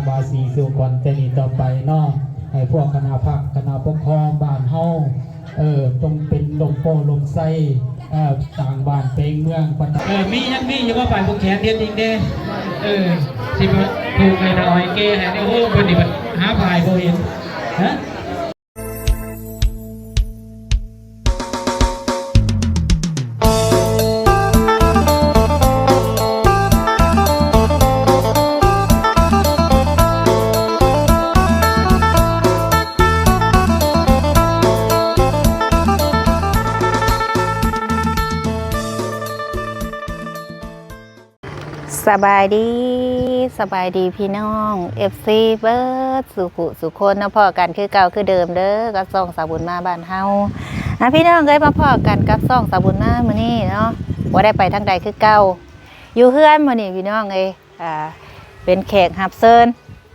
ພາສີສູ່ຄົນແຕ່ນີ້ຕໍ່ໄປເນາະ ໃຫ້ພວກຄະນະພັກ ຄະນະປົກຄອງບ້ານເຮົາ ເອີ ຈົ່ງເປັນລົມໂພລົມໄຊ ເອີ ສ້າງບ້ານແປງເມືອງ ເອີ ມີຍັງມີຢູ່ບໍ່ ຝ້າຍຜູກແຂນເຮັດອີກແດ່ ເອີ ຊິຜູກໃຫ້ເຖົ້າໃຫ້ແກ່ໃຫ້ ໂອ້ ເພິ່ນນີ້ບັດຫາຝ້າຍບໍ່ເຫັນ ຮະ. ສະບາຍດີ ສະບາຍດີພີ່ນ້ອງ ເອັຟຊີ ເບິດສູ່ຜູ້ສູ່ຄົນເນາະ ພໍ້ກັນຄືເກົ່າຄືເດີມເດີ ກັບຊ່ອງສາວບຸນມາບ້ານເຮົາ ອ່າ ພີ່ນ້ອງເອີຍ ມາພໍ້ກັນກັບຊ່ອງສາວບຸນມາມື້ນີ້ເນາະ ບໍ່ໄດ້ໄປທາງໃດຄືເກົ່າ ຢູ່ເຮືອນມື້ນີ້ພີ່ນ້ອງເອີຍ ອ່າ ເປັນແຂກຮັບເຊີນ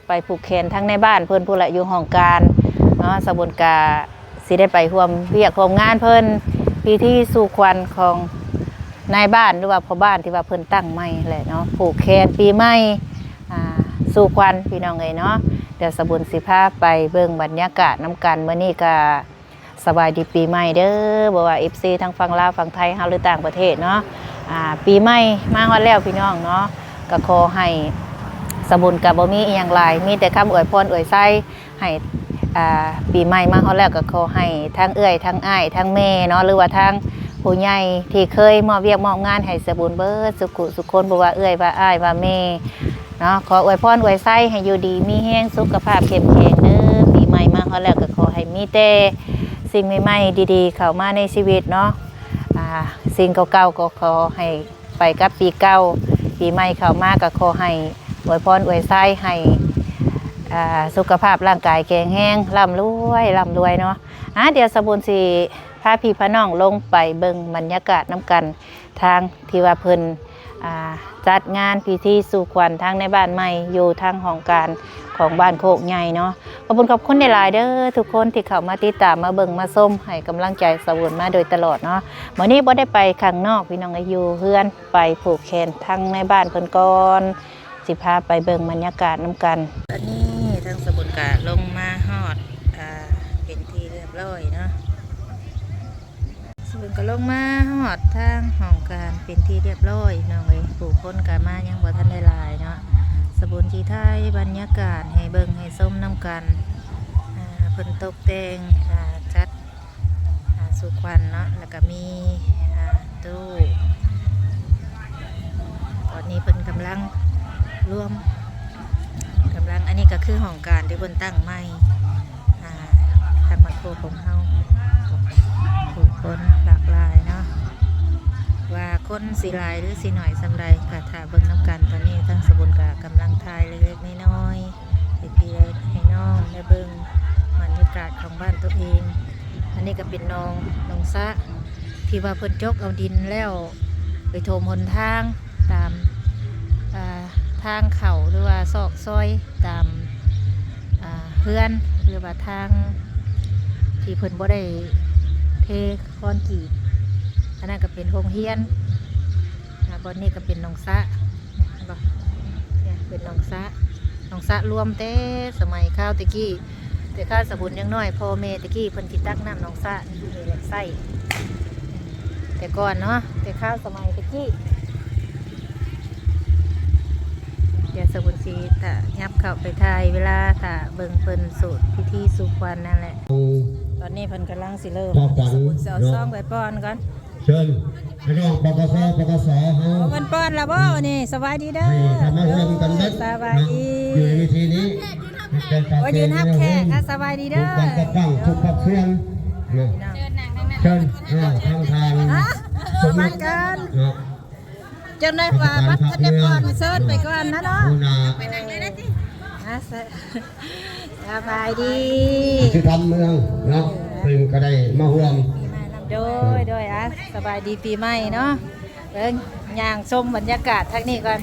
ໄປຜູກແຂນທັງໃນບ້ານເພິ່ນພຸ້ນລະ ຢູ່ຫ້ອງການເນາະ ສາວບຸນກະຊິໄດ້ໄປຮ່ວມວຽກຮ່ວມງານເພິ່ນ ພິທີສູ່ຂວັນຂອງນາຍບ້ານ ຫຼືວ່າພໍ່ບ້ານທີ່ວ່າເພິ່ນຕັ້ງໃໝ່ແຫຼະເນາະ ຜູກແຂນປີໃໝ່ ອ່າ ສູ່ຂວັນພີ່ນ້ອງເອີຍເນາະ ດຽວສາວບຸນຊິພາໄປເບິ່ງບັນຍາກາດນຳກັນ ມື້ນີ້ກະ ສະບາຍດີປີໃໝ່ເດີ ບໍ່ວ່າ ເອັຟຊີ ທັງຝັ່ງລາວຝັ່ງໄທເຮົາ ຫຼືຕ່າງປະເທດເນາະ ອ່າ ປີໃໝ່ມາຮອດແລ້ວພີ່ນ້ອງເນາະ ກະຂໍໃຫ້ ສາວບຸນກະບໍ່ມີອີ່ຫຍັງຫຼາຍ ມີແຕ່ຄຳອວຍພອນອວຍໄຊໃຫ້ ອ່າ ປີໃໝ່ມາຮອດແລ້ວ ກະຂໍໃຫ້ທັງເອື້ອຍ ທັງອ້າຍ ທັງແມ່ເນາະ ຫຼືວ່າທັງຜູ້ໃຫຍ່ທີ່ເຄີຍມອບວຽກມອບງານໃຫ້ສາວບຸນເບິດສູ່ຜູ້ສູ່ຄົນ ບໍ່ວ່າເອື້ອຍ ວ່າອ້າຍ ວ່າແມ່ ເນາະ ຂໍອວຍພອນອວຍໄຊໃຫ້ຢູ່ດີມີແຮງ ສຸຂະພາບເຂັ້ມແຂງເດີ ປີໃໝ່ມາຮອດແລ້ວກໍຂໍໃຫ້ມີແຕ່ສິ່ງໃໝ່ໆ ດີໆ ເຂົ້າມາໃນຊີວິດເນາະ ອ່າ ສິ່ງເກົ່າໆ ກໍຂໍໃຫ້ໄປກັບປີເກົ່າ ປີໃໝ່ເຂົ້າມາກໍຂໍໃຫ້ອວຍພອນອວຍໄຊໃຫ້ ອ່າ ສຸຂະພາບຮ່າງກາຍແຂງແຮງ ລ່ຳລວຍ ລ່ຳລວຍເນາະ ອ່າ ດຽວສາວບຸນຊິພາພີ່ພານ້ອງລົງໄປເບິ່ງບັນຍາກາດນຳກັນ ທາງທີ່ວ່າເພິ່ນ ອ່າ ຈັດງານພິທີສູ່ຂວັນທາງໃນບ້ານໃໝ່ ຢູ່ທາງຫ້ອງການຂອງບ້ານໂຄກໃຫຍ່ເນາະ ຂອບຄຸນຂອບຄຸນຫຼາຍໆເດີ ທຸກຄົນທີ່ເຂົ້າມາຕິດຕາມ ມາເບິ່ງມາຊົມ ໃຫ້ກຳລັງໃຈສາວບຸນມາໂດຍຕະຫຼອດເນາະ ມື້ນີ້ບໍ່ໄດ້ໄປຂ້າງນອກພີ່ນ້ອງເອີຍ ຢູ່ເຮືອນ ໄປຜູກແຂນທັງໃນບ້ານເພິ່ນກ່ອນ ຊິພາໄປເບິ່ງບັນຍາກາດນຳກັນ ຕອນນີ້ທາງສາວບຸນກະລົງມາຮອດ ອ່າ ເປັນທີ່ຮຽບຮ້ອຍເນາະ. ສາວບຸນກໍລົງມາຮອດທາງຫ້ອງການເປັນທີ່ຮຽບຮ້ອຍພີ່ນ້ອງເອີຍ ຜູ້ຄົນກໍມາຍັງບໍ່ທັນໄດ້ຫຼາຍເນາະ ສາວບຸນຊິຖ່າຍບັນຍາກາດໃຫ້ເບິ່ງໃຫ້ຊົມນຳກັນ ອ່າ ເພິ່ນຕົກແຕ່ງ ອ່າ ຈັດ ອ່າ ສູ່ຂວັນເນາະ ແລ້ວກໍມີ ອ່າ ຕູ້ ຕອນນີ້ເພິ່ນກຳລັງລວມ ກຳລັງ ອັນນີ້ກໍຄືຫ້ອງການທີ່ເພິ່ນຕັ້ງໃໝ່ ອ່າ ທາງບ້ານໂຄກຂອງເຮົາ ຜູ້ຄົນຫຼາກຫຼາຍເນາະ ວ່າຄົນຊິຫຼາຍຫຼືຊິໜ້ອຍສ່ຳໃດ ກໍຖ້າເບິ່ງນຳກັນ ຕອນນີ້ທາງສາວບຸນກໍກຳລັງຖ່າຍເລັກໆນ້ອຍໆ ໃຫ້ພີ່ໃຫ້ນ້ອງໄດ້ເບິ່ງບັນຍາກາດຂອງບ້ານຕົວເອງ ອັນນີ້ກໍເປັນໜອງ ໜອງສະ ທີ່ວ່າເພິ່ນຈົກເອົາດິນແລ້ວ ໄປຖົມຫົນທາງຕາມ ອ່າ ທາງເຂົ້າ ຫຼືວ່າຊອກຊອຍຕາມ ອ່າ ເຮືອນ ຫຼືວ່າທາງທີ່ເພິ່ນບໍ່ໄດ້ເທຄອນກຣີດ ອັນນັ້ນກໍເປັນໂຮງຮຽນ ອ່າ ບ່ອນນີ້ກໍເປັນໜອງສະ ເຫັນບໍ່ ເປັນໜອງສະ ໜອງສະລວມແຕ່ສະໄໝຄາວແຕ່ກີ້ ແຕ່ຄາວສາວບຸນຍັງນ້ອຍ ພໍ່ແມ່ແຕ່ກີ້ເພິ່ນຊິຕັກນ້ຳໜອງສະນີ້ແຫຼະໃຊ້ ແຕ່ກ່ອນເນາະ ແຕ່ຄາວສະໄໝແຕ່ກີ້ ດຽວສາວບຸນຊິຖ້າຫຍັບເຂົ້າໄປຖ່າຍເວລາຖ້າເບິ່ງເພິ່ນສູດພິທີສູ່ຂວັນນັ້ນແຫຼະ ຕອນນີ້ເພິ່ນກຳລັງຊິເລີ່ມ ສາວບຸນຊິເອົາຊອງໄປປ້ອນກ່ອນ ເຊີນພີ່ນ້ອງ ປກສ ປກສ ເຮົາ ເພິ່ນປ້ອນລະບໍ່ນີ້ ສະບາຍດີເດີ ໃຫ້ເຂົ້າມາຮ່ວມກັນເບິດ ສະບາຍດີ ຢູ່ໃນເວທີນີ້ ໂອ້ຍ ຢືນຮັບແຂກ ອ່ະ ສະບາຍດີເດີ ທຸກການຈັດຕັ້ງ ທຸກພາກສ່ວນເນາະ ເຊີນ ເນາະ ທາງທ່ານ ຮະ ສະໝັກ ມາກັນ ເນາະ ຈົນໄດ້ວ່າບັດທັນໄດ້ປ້ອນ ເຊີນໄປກ່ອນນະເນາະ ຫົວໜ້າ ອ່ະ ສະບາຍດີ ສິທຳເມືອງເນາະ ເພິ່ນກໍໄດ້ມາຮ່ວມ ໂດຍ ໂດຍ ອ່ະ ສະບາຍດີປີໃໝ່ເນາະ ເບິ່ງຍ່າງຊົມບັນຍາກາດທາງນີ້ກ່ອນ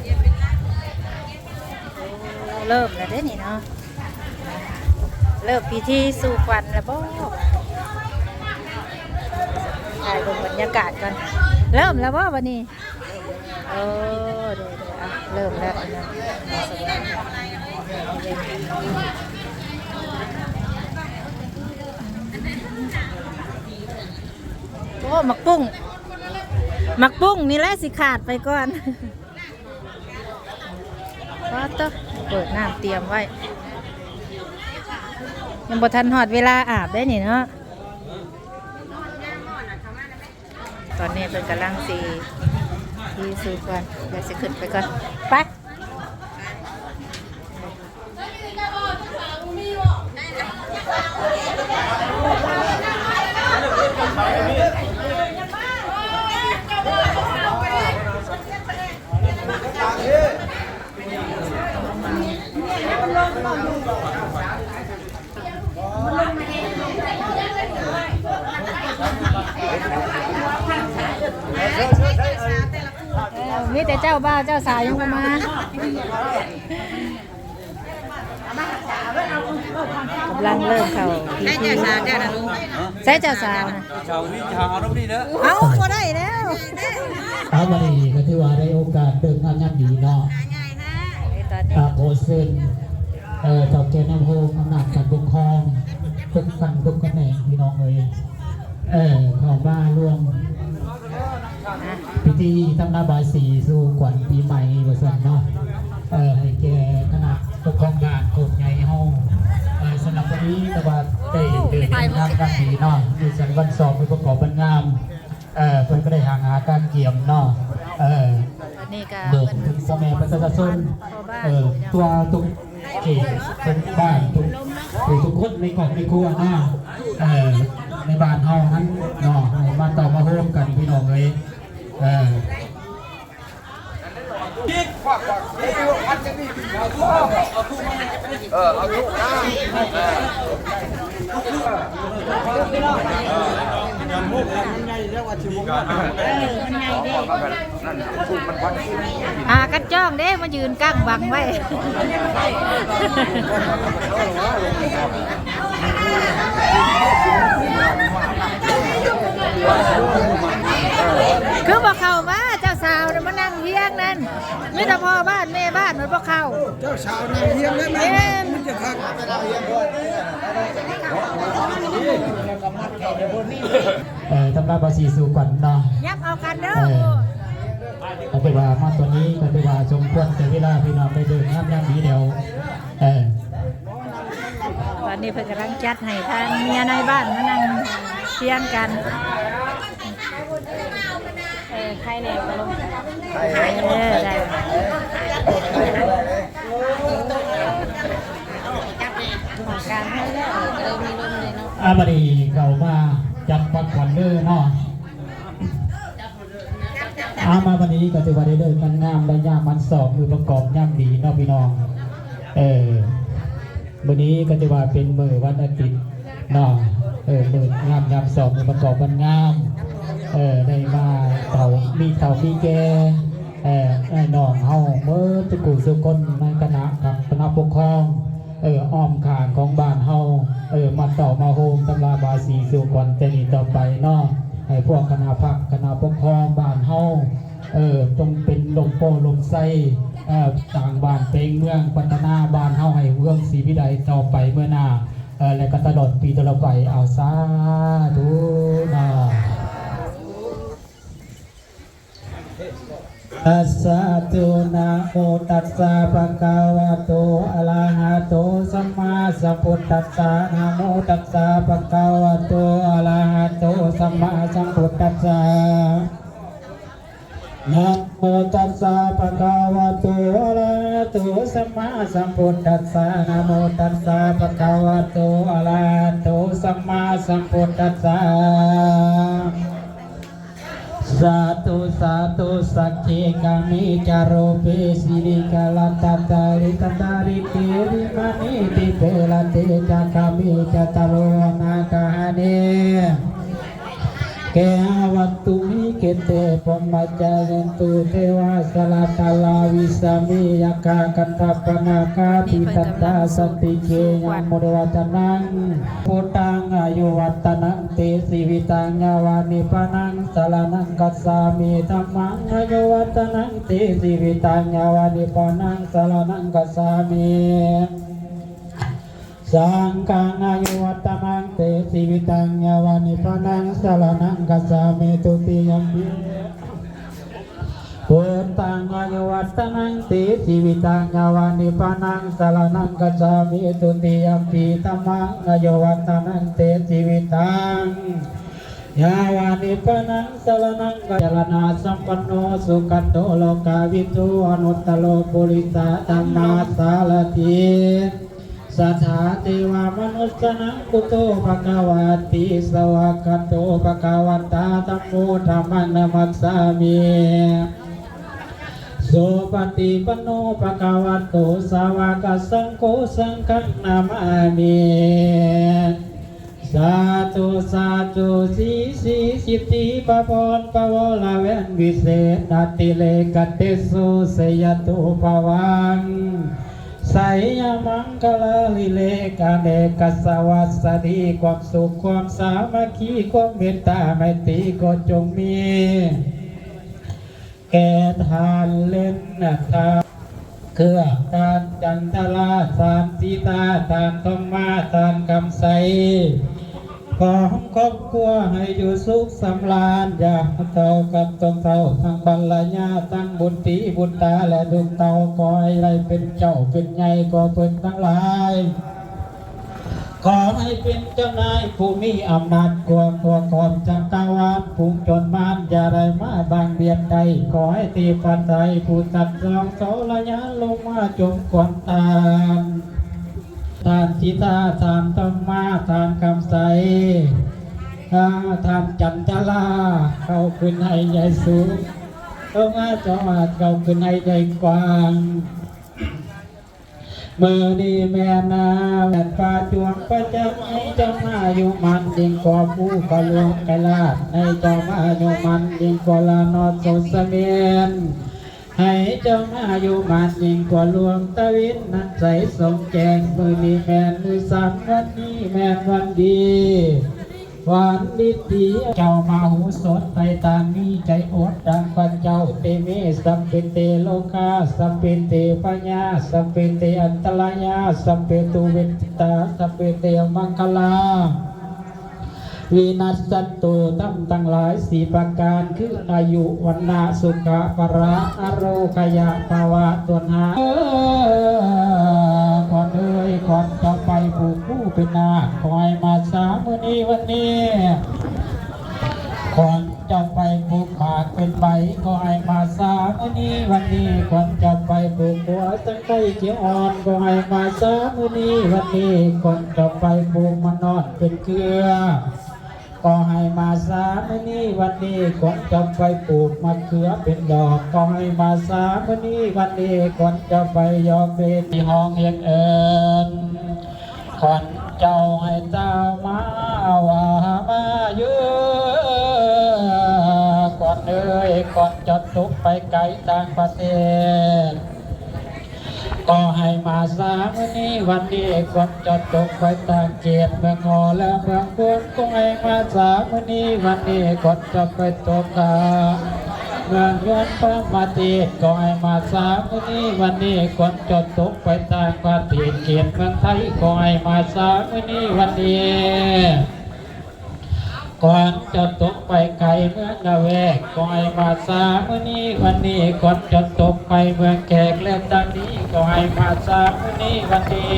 ໂອ້ ເລີ່ມແລ້ວເດ້ນີ້ເນາະ ເລີ່ມພິທີສູ່ຂວັນແລ້ວບໍ່ ຖ່າຍເບິ່ງບັນຍາກາດກ່ອນ ເລີ່ມແລ້ວບໍ່ບັດນີ້? ໂອ້ ໂດຍ ໂດຍ ອ່ະ ເລີ່ມແລ້ວເນາະ ອ່ະ ສະບາຍດີ ໂອ້ ໝາກປຸ້ງ ໝາກປຸ້ງນີ້ແຫຼະຊິຂາດໄປກ່ອນ. ປາດໂທ້ ເປີດນ້ຳຕຽມໄວ້ ຍັງບໍ່ທັນຮອດເວລາອາບເດ້ນີ້ເນາະ. ຕອນນີ້ເພິ່ນກຳລັງຊິ ທີ່ສູ່ກ່ອນ ດຽວຊິຂຶ້ນໄປກ່ອນ ໄປ. ເອີ ມີແຕ່ເຈົ້າບ່າວເຈົ້າສາວຍັງບໍ່ມາ. ກຳລັງເລີ່ມເຂົ້າພິທີ. ໃສເຈົ້າສາວເຈົ້ານະລຸງ? ໃສເຈົ້າສາວນະ? ເຈົ້າວິຊາອາລົມນີ້ເດີ. ເອົ້າ ບໍ່ໄດ້ແລ້ວ. ເອົາ ມື້ນີ້ກໍຖືວ່າໄດ້ໂອກາດເລີກງາມຍາມດີເນາະ. ອ່າ ຂໍເຊີນ ເອີ ເຖົ້າແກ່ນຳໂຮງອຳນາດການປົກຄອງ ທຸກຂັ້ນທຸກຂະແໜງ ພີ່ນ້ອງເອີຍ ເອີ ເຂົ້າມາຮ່ວມ ພິທີທຳນາບາຍສີສູ່ຂວັນປີໃໝ່ວ່າຊັ້ນເນາະ. ເອີ ໃຫ້ແກ່ຄະນະປົກຄອງບ້ານໂຄກໃຫຍ່ເຮົາ ເອີ ສຳລັບມື້ນີ້ກໍວ່າໄດ້ເລີກງາມຍາມດີເນາະ ມີສັນວັນສອບ ມີປະກອບວັນງາມ ເອີ ເພິ່ນກໍໄດ້ຫ້າງຫາການກຽມເນາະ. ເອີ ນີ້ກໍເບິ່ງເຖິງພໍ່ແມ່ປະຊາຊົນ ເອີ ທົ່ວທຸກ ເຂດທຸກບ້ານ ທຸກ ທຸກຄົນໃນຄອບໃນຄົວເນາະ ເອີ ໃນບ້ານເຮົາຫັ້ນເນາະ ໃຫ້ມາເຕົ້າມາໂຮມກັນ ພີ່ນ້ອງເອີຍ ເອີ. ເອີ ເອົາທຸກນະ ເອີ ມັນໃຫຍ່ເດ້ ມັນໃຫຍ່ເດ້. ອ່າ ກັນຈ້ອງເດ້ ມາຢືນກັ້ງບັງໄວ້ ຄືບໍ່ເຂົ້າມາ ເຈົ້າສາວນະມານັ່ງຮຽງນັ້ນ ມີແຕ່ພໍ່ບ້ານແມ່ບ້ານມັນບໍ່ເຂົ້າ. ເຈົ້າສາວນັ່ງຮຽງໄດ້ແມ່ນ ມັນຈະຄັກ. ເອີ ທຳນາບາສີສູ່ກັນເນາະ ຍັບເອົາກັນເດີ. ເອີ ກໍຖືວ່າມາຕອນນີ້ກໍຖືວ່າສົມຄວນແກ່ເວລາ ພີ່ນ້ອງໄດ້ເລີກງາມຍາມດີແລ້ວ. ເອີ ຕອນນີ້ເພິ່ນກຳລັງຈັດໃຫ້ທາງເມຍນາຍບ້ານມານັ່ງຮຽງກັນ. ເອີ ໃຄແນ່ບໍ່ລຸງ? ເອີ ໄດ້. ອ່າ ບັດນີ້ເຂົ້າມາຈັບປັກຂວັນເດີເນາະ. ອ່າ ມາບັດນີ້ກໍຖືວ່າໄດ້ເລີກງາມ ໄດ້ຍາມອັນຊອບ ມື້ປະກອບຍາມດີເນາະ ພີ່ນ້ອງ. ເອີ ມື້ນີ້ກໍຖືວ່າເປັນມື້ວັນອາທິດເນາະ ເອີ ມື້ງາມຍາມຊອບ ມື້ປະກອບວັນງາມ ເອີ ໄດ້ມາເຖົ້າ ມີເຖົ້າມີແກ່ ເອີ ອ້າຍນ້ອງເຮົາເໝິດທຸກຜູ້ທຸກຄົນ ໃນຄະນະ ຄະນະປົກຄອງ ເອີ ອ້ອມຂ້າງຂອງບ້ານເຮົາ ເອີ ມາເຕົ້າມາໂຮມ ທຳນາບາສີສູ່ຂວັນແຕ່ນີ້ຕໍ່ໄປເນາະ ໃຫ້ພວກຄະນະພັກ ຄະນະປົກຄອງບ້ານເຮົາ ເອີ ຈົ່ງເປັນລົມໂພລົມໄຊ ເອີ ສ້າງບ້ານແປງເມືອງ ພັດທະນາບ້ານເຮົາໃຫ້ເຮືອງສີວິໄລຕໍ່ໄປເມືອໜ້າ ເອີ ແລະກໍຕະຫຼອດປີຕໍ່ໄປ. ເອົາ ສາທຸເນາະ. ສາທຸ ນະໂມຕັດສະ ພະຄະວະໂຕ ອະລະຫະໂຕ ສຳມາສຳພຸດທັດສະ ນະໂມຕັດສະ ພະຄະວະໂຕ ອະລະຫະໂຕ ສຳມາສຳພຸດທັດສະ ນະໂມຕັດສະ ພະຄະວະໂຕ ອະລະຫະໂຕ ສຳມາສຳພຸດທັດສະ ນະໂມຕັດສະ ພະຄະວະໂຕ ອະລະຫະໂຕ ສຳມາສຳພຸດທັດສະ. ສາທຸ ສາທຸ ສັກເຂກາເມຈະ ຮູເປ ສິລິກາລັດຖະຕາລິ ຕະຕາລິເຕ ວິມານີ ທິເປ ລະເຕຈະ ກາເມຈະ ຕະໂລ ອະນາກາຫາເນ ເກຫະວັດຕຸມິ ເຂເຕ ພົມມະຈາຍັນຕຸ ເທວາ ສະລະທາລາ ວິສາມິ ຍັກຂາ ກັນທະປະນາຄາ ທິຕັດຖາ ສັນຕິເກ ຍາມຸດວັດຕະນັງ ພຸດທັງ ອາຍຸວັດຕະນັງ ເຕ ຊີວິຕັງ ຍາວາ ນິບພານັງ ສະລະນັງ ກັດສາມິ ທຳມັງ ອາຍຸວັດຕະນັງ ເຕ ຊີວິຕັງ ຍາວາ ນິບພານັງ ສະລະນັງ ກັດສາມິ ສັງຄັງ ອາຍຸວັດຕະນັງ ເຕ ຊີວິຕັງ ຍາວາ ນິບພານັງ ສະລະນັງ ກັດສາມິ ທຸຕິຍຳປິ ພຸດທັງ ອາຍຸວັດຕະນັງ ເຕ ຊີວິຕັງ ຍາວາ ນິບພານັງ ສະລະນັງ ກັດສາມິ ທຸຕິຍຳປິ ທຳມັງ ອາຍຸວັດຕະນັງ ເຕ ຊີວິຕັງ ຍາວາ ນິບພານັງ ສະລະນັງ ກັດສາມິ ຈະລະນະສຳປັນໂນ ສຸກັນໂຕ ໂລກາວິທູ ອະນຸດຕະໂລ ປຸລິສະທຳມະສາລະຖີ ສັດຖາເທວະມະນຸດສະນັງ ພຸດໂທ ພະຄະວາຕິ ສະວາກະໂຕ ພະຄະວະຕາ ທຳໂມ ທຳມັງ ນະມັດສາມິ ສຸປະຕິປັນໂນ ພະຄະວະໂຕ ສາວະກະສັງໂຄ ສັງຄັງ ນະມາມິ ສາທຸ ສາທຸ ສີສີ ສິດທິ ພະພອນ ພະວໍລະແວນ ວິເສດ ອະຕິເລກະເຕໂຊ ໄຊຍະໂຕ ພະວັງ ໄຊຍະມັງຄະລາລິເລກ ອະເນກະສະວັດສະດີ ຄວາມສຸກ ຄວາມສາມັກຄີ ຄວາມເມດຕາໄມຕີ ກໍຈົ່ງມີ ແກ່ທ່ານເລນນະ ທ່ານເຄືອ ທ່ານຈັນທະລາ ທ່ານສີຕາ ທ່ານທອງມາ ທ່ານຄຳໄຊ ພ້ອມຄອບຄົວໃຫ້ຢູ່ສຸກສຳລານ ຢ່າເຖົ້າກັບຕົງເຖົ້າ ທັງພັນລະຍາ ທັງບຸດຕີບຸດຕາ ແລະລູກເຕົ້າ ຂໍໃຫ້ໄດ້ເປັນເຈົ້າເປັນໃຫຍ່ກວ່າເພິ່ນທັງຫຼາຍ ຂໍໃຫ້ເປັນເຈົ້ານາຍຜູ້ມີອຳນາດກວ່າ ກວ່າຄອບຈັກກະວານ ຝູງຊົນມານຢ່າໄດ້ມາບັງບຽດໄດ້ ຂໍໃຫ້ເທພະໄຕຜູ້ຕັດສອງທໍລະຍານລົງມາຈົ່ມກ່ອນທ່ານ ທ່ານສິດທາ ທ່ານທອງມາ ທ່ານຄຳໄຊ ອາ ທ່ານຈັນທະລາ ເຂົ້າຂຶ້ນໃຫ້ໃຫຍ່ສູງ ລົງມາເຈົ້າອາດເຂົ້າຂຶ້ນໃຫ້ໃຫຍ່ກວ້າງ. ມື້ນີ້ແມ່ນນາແມ່ນຟ້າຈວງປະຈັກ ໃຫ້ເຈົ້າມາຢູ່ໝັ້ນຍິ່ງກວ່າພູກະຫຼວງກະລາດ ໃຫ້ເຈົ້າມາຢູ່ໝັ້ນຍິ່ງກວ່າລານອດສົດສະເໝນ ໃຫ້ເຈົ້າມາຢູ່ໝັ້ນຍິ່ງກວ່າລວງຕາເວັນນັ້ນໃສສ່ອງແຈ້ງ ມື້ນີ້ແມ່ນມື້ສັນ ວັນນີ້ແມ່ນວັນດີ ວັນດີທີ່ເຈົ້າມະໂຫສົດໄປຕາມມີໃຈອົດ ດັ່ງພະເຈົ້າເຕມິ ສັບເປເຕໂລກາ ສັບເປເຕພະຍາ ສັບເປເຕອັນຕະລາຍາ ສັບເປຕຸເວທິຕາ ສັບເປເຕອະມັງຄະລາ ວິນັດສັນຕຸ ທຳທັງຫຼາຍສີ່ປະການ ຄືອາຍຸ ວັນນະ ສຸຂະ ພະລະ ອາໂຣກະຍະ ພາວະ ຕົນຫາ ເອີ ຂວັນເອີຍ ຂວັນເຈົ້າໄປຜູກຄູ່ເປັນນາກ ຂໍໃຫ້ມາສາມື້ນີ້ວັນນີ້ ຂວັນເຈົ້າໄປຜູກໝາກເປັນໃບ ຂໍໃຫ້ມາສາມື້ນີ້ວັນນີ້ ຂວັນເຈົ້າໄປຜູກບົວສັງໄຄຂຽວອ່ອນ ຂໍໃຫ້ມາສາມື້ນີ້ວັນນີ້ ຂວັນເຈົ້າໄປຜູກໝາກນອນເປັນເຄືອ ຂໍໃຫ້ມາສາມື້ນີ້ວັນນີ້ ຂວັນເຈົ້າໄປຜູກໝາກເຂືອເປັນດອກ ຂໍໃຫ້ມາສາມື້ນີ້ວັນນີ້ ຂວັນເຈົ້າໄປຢອກເລນທີ່ຫ້ອງຮຽນເອີ້ນ ຂວັນເຈົ້າໃຫ້ເຈົ້າມາວ່າມາຢູ່ ຂວັນເອີຍ ຂວັນເຈົ້າຕົກໄປໄກຕ່າງປະເທດ ຂໍໃຫ້ມາສາມື້ນີ້ວັນນີ້ ຂວັນເຈົ້າຕົກໄປຕ່າງເຂດເມືອງຫໍ ແລະເມືອງພຸນ ຂໍໃຫ້ມາສາມື້ນີ້ວັນນີ້ ຂວັນເຈົ້າໄປຕົກກາ ເມືອງຍວນປະມາເທດ ຂໍໃຫ້ມາສາມື້ນີ້ວັນນີ້ ຂວັນເຈົ້າຕົກໄປຕ່າງປະເທດເຂດເມືອງໄທ ຂໍໃຫ້ມາສາມື້ນີ້ວັນນີ້ ຂວັນເຈົ້າຕົກໄປໄກເມືອງລະແວກ ຂໍໃຫ້ມາສາມື້ນີ້ວັນນີ້ ຂວັນເຈົ້າຕົກໄປເມືອງແຂກ ແລະຕາງນີ້ ຂໍໃຫ້ມາສາມື້ນີ້ວັນນີ້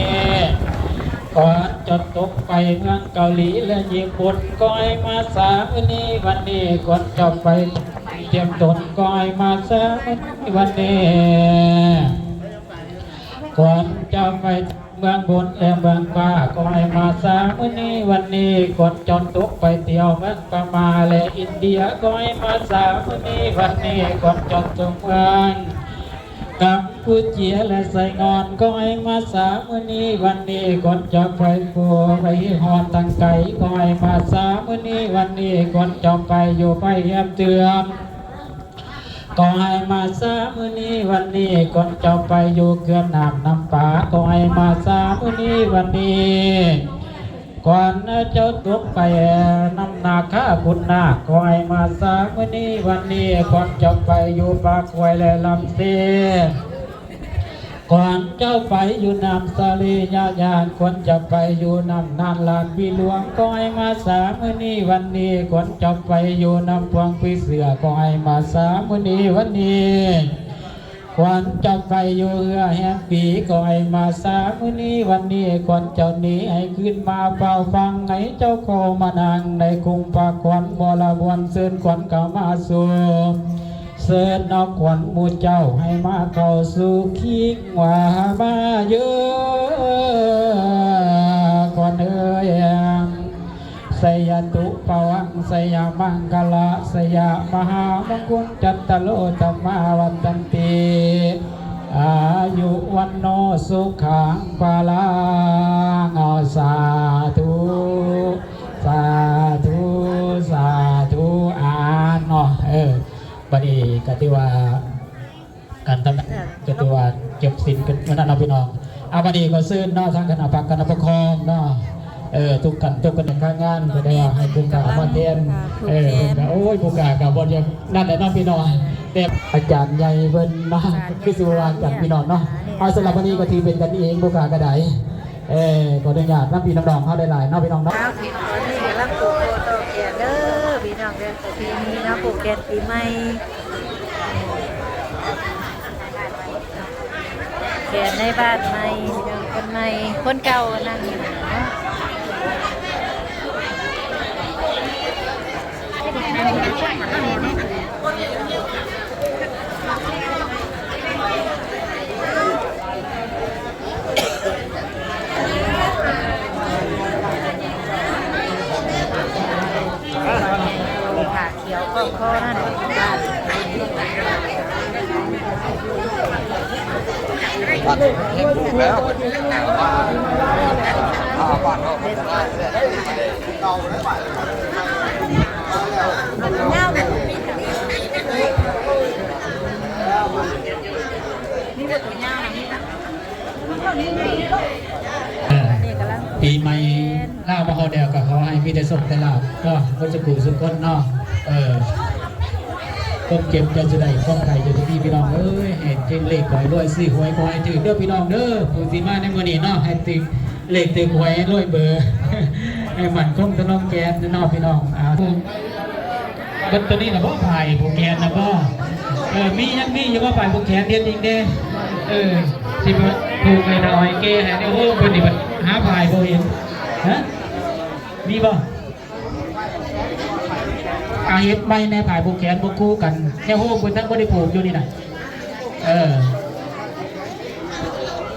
ຂວັນເຈົ້າຕົກໄປເມືອງເກົາຫຼີ ແລະຍີ່ປຸ່ນ ຂໍໃຫ້ມາສາມື້ນີ້ວັນນີ້ ຂວັນເຈົ້າໄປຕຽມຕົນ ຂໍໃຫ້ມາສາມື້ນີ້ວັນນີ້ ຂວັນເຈົ້າໄປເມືອງບົນ ແລະເມືອງຟ້າ ຂໍໃຫ້ມາສາມື້ນີ້ວັນນີ້ ຂວັນເຈົ້າຕົກໄປທ່ຽວເມືອງພະມ້າ ແລະອິນເດຍ ຂໍໃຫ້ມາສາມື້ນີ້ວັນນີ້ ຂວັນເຈົ້າຕົກເມືອງ ກຳ ຜູ້ເຈຍ ແລະ ໄຊງອນ ຂໍໃຫ້ມາສາມື້ນີ້ວັນນີ້ ຄວັນຈະໄປຜູ້ໄປຮອດທາງໄກ ຂໍໃຫ້ມາສາມື້ນີ້ວັນນີ້ ຄວັນຈະໄປຢູ່ໄປແຮມເທື່ອນ ຂໍໃຫ້ມາສາມື້ນີ້ວັນນີ້ ຄວັນຈະໄປຢູ່ເຂື່ອນນ້ຳນຳປາ ຂໍໃຫ້ມາສາມື້ນີ້ວັນນີ້ ຄວັນເຈົ້າຕົກໄປນຳນາຄາຄຸນນາກ ຂໍໃຫ້ມາສາມື້ນີ້ວັນນີ້ ຄວັນຈະໄປຢູ່ປາກກວຍ ແລະ ລຳເຊ ຄວັນຈະໄປຢູ່ນຳສະເລຍະຍານ ຄວັນຈະໄປຢູ່ນຳນານລານບີຫຼວງ ຂໍໃຫ້ມາສາມື້ນີ້ວັນນີ້ ຄວັນຈະໄປຢູ່ນຳພວງຜີເສືອ ຂໍໃຫ້ມາສາມື້ນີ້ວັນນີ້ ຄວັນຈະໄປຢູ່ເຮືອແຮມປີ ຂໍໃຫ້ມາສາມື້ນີ້ວັນນີ້ ຄວັນຈະໜີໃຫ້ຄືນມາເຝົ້າຟັງ ໃຫ້ເຈົ້າເຂົ້າມານັ່ງໃນຄຸ້ມພະຄວັນບໍລະບວນ ເຊີນຄວັນເຂົ້າມາສູ່ ເຊີນເອົາຂວັນໝູ່ເຈົ້າໃຫ້ມາເຂົ້າສູ່ຄີງວ່າມາເຢີ ຂວັນເອີຍ ໄຊຍະຕຸພະວັງ ໄຊຍະມັງຄະລະ ໄຊຍະມະຫາມົງຄຸນ ຈັດຕະໂລທຳມາວັດທັນຕິ ອາຍຸວັນໂນສຸຂັງພະລັງ ເອົາ ສາທຸ ສາທຸ ສາທຸ ອາ ເນາະ ເອີ ບັດນີ້ກໍຖືວ່າ ການທຳ ກໍຖືວ່າຈົບສິ້ນກັນມາແລ້ວເນາະພີ່ນ້ອງ. ອາ ບັດນີ້ກໍເຊີນເນາະ ທາງຄະນະພັກຄະນະປົກຄອງເນາະ ເອີ ທຸກຂັ້ນທຸກຂະແໜງການງານ ກໍໄດ້ວ່າໃຫ້ຜູ້ກາມາແທນ ເອີ ເພິ່ນກໍ ໂອ້ຍ ຜູ້ກາກໍບໍ່ຢາກນັ້ນແຫຼະເນາະພີ່ນ້ອງ ແຕ່ອາຈານໃຫຍ່ເພິ່ນເນາະ ຄືຊິວ່າກັນພີ່ນ້ອງເນາະ. ເອົາ ສຳລັບວັນນີ້ກໍຖືເປັນກັນເອງ ຜູ້ກາກໍໄດ້ ເອີ ຂໍອະນຸຍາດນຳພີ່ນຳນ້ອງເຮົາຫຼາຍໆເນາະ ພີ່ນ້ອງເນາະ. ຕອນນີ້ກຳລັງຜູກຄໍຕໍ່ແຂນເດີ ພີ່ນ້ອງເດີ ປະເພນີເນາະ ຜູກແຂນປີໃໝ່ ແຂນໃນບ້ານໃໝ່ ພີ່ນ້ອງ ຄົນໃໝ່ ຄົນເກົ່ານັ່ງຢູ່ເນາະ. ຂຽວຂອງພໍ່ນັ້ນ ເອີ ປີໃໝ່ລາວມາຮອດແລ້ວ ກໍຂໍໃຫ້ມີແຕ່ໂຊກແຕ່ລາບເນາະ ເບິດສູ່ຜູ້ສູ່ຄົນເນາະ. ເອີ ຄວາມເຈັບຢ່າຊິໄດ້ ຄວາມໄຂ້ຢ່າຊິມີ ພີ່ນ້ອງເອີຍ ໃຫ້ຖືກເລກຫວຍລວຍ ຊື້ຫວຍຂໍໃຫ້ຖືກເດີ ພີ່ນ້ອງເດີ. ຜູ້ທີ່ມາໃນມື້ນີ້ເນາະ ໃຫ້ຖືກເລກຖືກຫວຍລວຍເບີ ໃຫ້ໝັ້ນຄົງທະນົງແກ່ນເນາະ ພີ່ນ້ອງ. ອາ ເບິດໂຕນີ້ລະບໍ່ ພາຍຜູກແຂນນະບໍ່? ເອີ ມີ ຍັງມີຢູ່ບໍ່ ພາຍຜູກແຂນ ເຮັດອີກແດ່. ເອີ ຊິໄປຜູກໃຫ້ເຖົ້າໃຫ້ແກ່ໃຫ້ ໂອ້ ເພິ່ນນີ້ບັດຫາພາຍບໍ່ເຫັນ. ຮະ ມີບໍ່? ອາ ເຮັດໃໝ່ແດ່ ພາຍຜູກແຂນບໍ່ຄູ່ກັນ ແນວໂຮມເພິ່ນທັງບໍ່ໄດ້ຜູກຢູ່ນີ້ນະ. ເອີ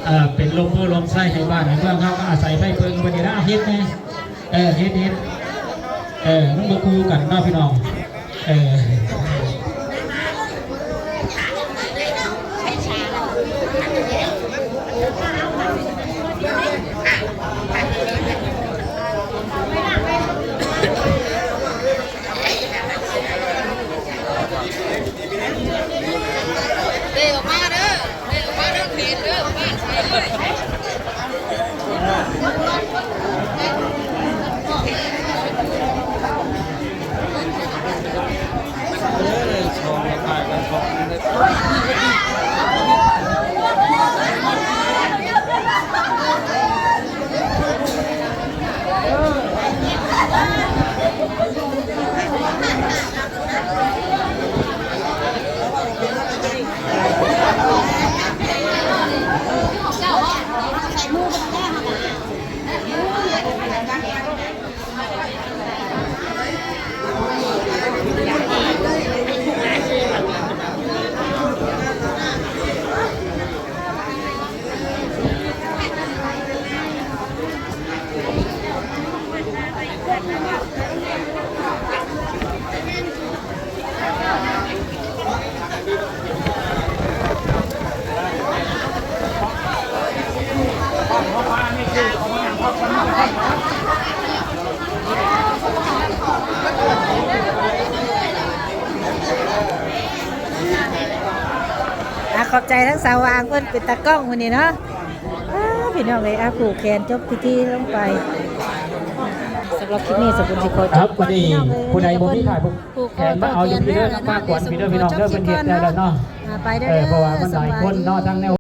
ເອີ ເປັນລົມໂພລົມໄຊໃຫ້ບ້ານໃຫ້ເມືອງເຮົາ ອາໄສໄຟເພິ່ງເພິ່ນນີ້ນະ ເຮັດແດ່. ເອີ ເຮັດ ເຮັດ ເອີ ມັນບໍ່ຄູ່ກັນເນາະ ພີ່ນ້ອງ. ເອີ. ຂອບໃຈທັງສາວຫວ່າງ ເພິ່ນເປັນຕາກ້ອງມື້ນີ້ເນາະ. ອ້າ ພີ່ນ້ອງເອີຍ ອ່ະ ຜູກແຂນຈົບພິທີລົງໄປ. ສຳລັບຄລິບນີ້ ສະບຸນຊິຂໍຈົບກ່ອນ ພີ່ນ້ອງເອີຍ. ຜູ້ໃດບໍ່ມີຜ້າຜູກແຂນ ມາເອົາຢູ່ພີ້ເດີ ມາກວນພີ້ເດີ ພີ່ນ້ອງເດີ ເພິ່ນເຮັດແລ້ວເນາະ. ອ່າ ໄປເດີ ເອີ ເພາະວ່າມັນຫຼາຍຄົນເນາະ ທັງແນວ